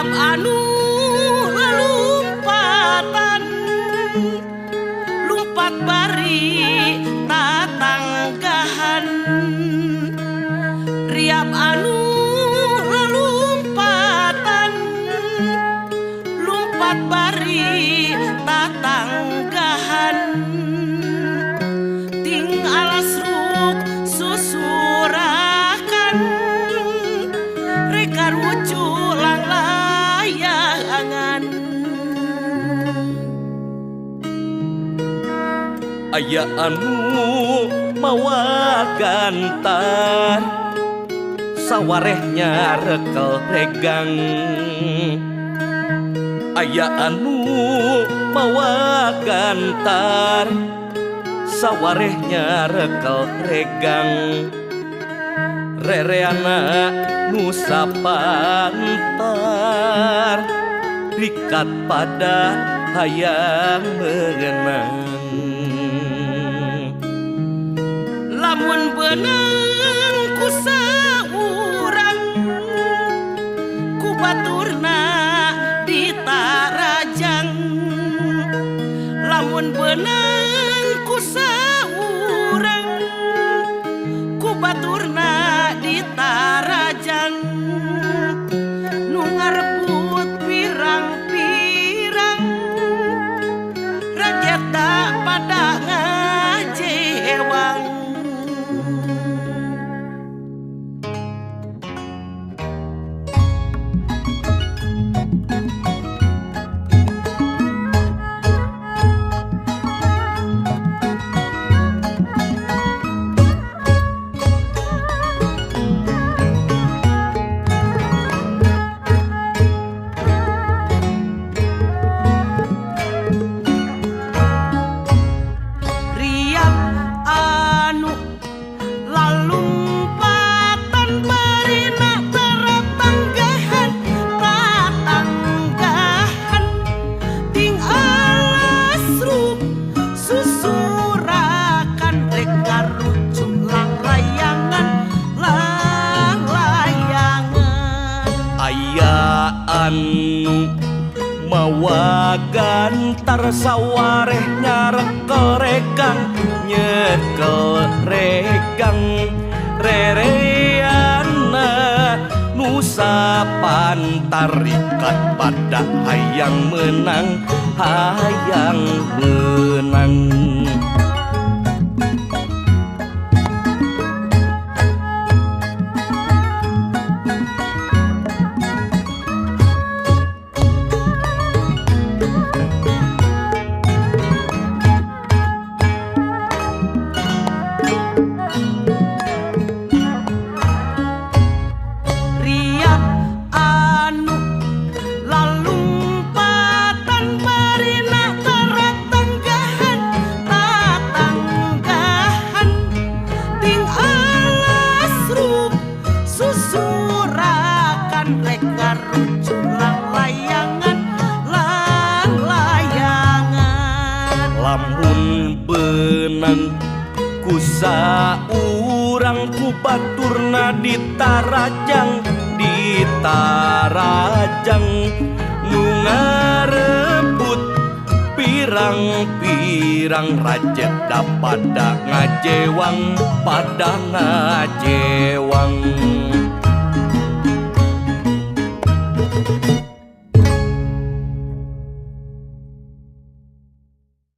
Riap anu lelumpatan lumpat bari tatanggahan. Riap anu lelumpatan lumpat bari tatanggahan. Ting alas ruk susurakan reka rucu lang layangan. Aya anu mawa gantar sawarehnya rekel regang. Aya anu mawa gantar sawarehnya rekel regang. Rereana nusa pantar rikat pada hayang mengenang. Lamun benang ku saurang ku baturna ditarajang. Lamun benang ku saurang ku baturna ditarajang. Nu ngarebut pirang-pirang rakyat tak pada ngajewang. Riap anu lalumpatan barina taratanggahan tatanggahan. Ting alas ruk susurakan reka rucu lang layangan lang layangan. Aya anu mawa gantar sawarehnya rekel regang nyekel regang. Rereana nusa pantar rikat pada hayang menang hayang menang. Riap anu lalumpatan barina taratanggahan tatanggahan. Ting alas ruk susurakan reka rucu lang layangan lang layangan. Lamun benang ku saurang ku baturna ditarajang ditarajang. Nu ngarebut pirang-pirang rajet pada ngajewang pada ngajewang.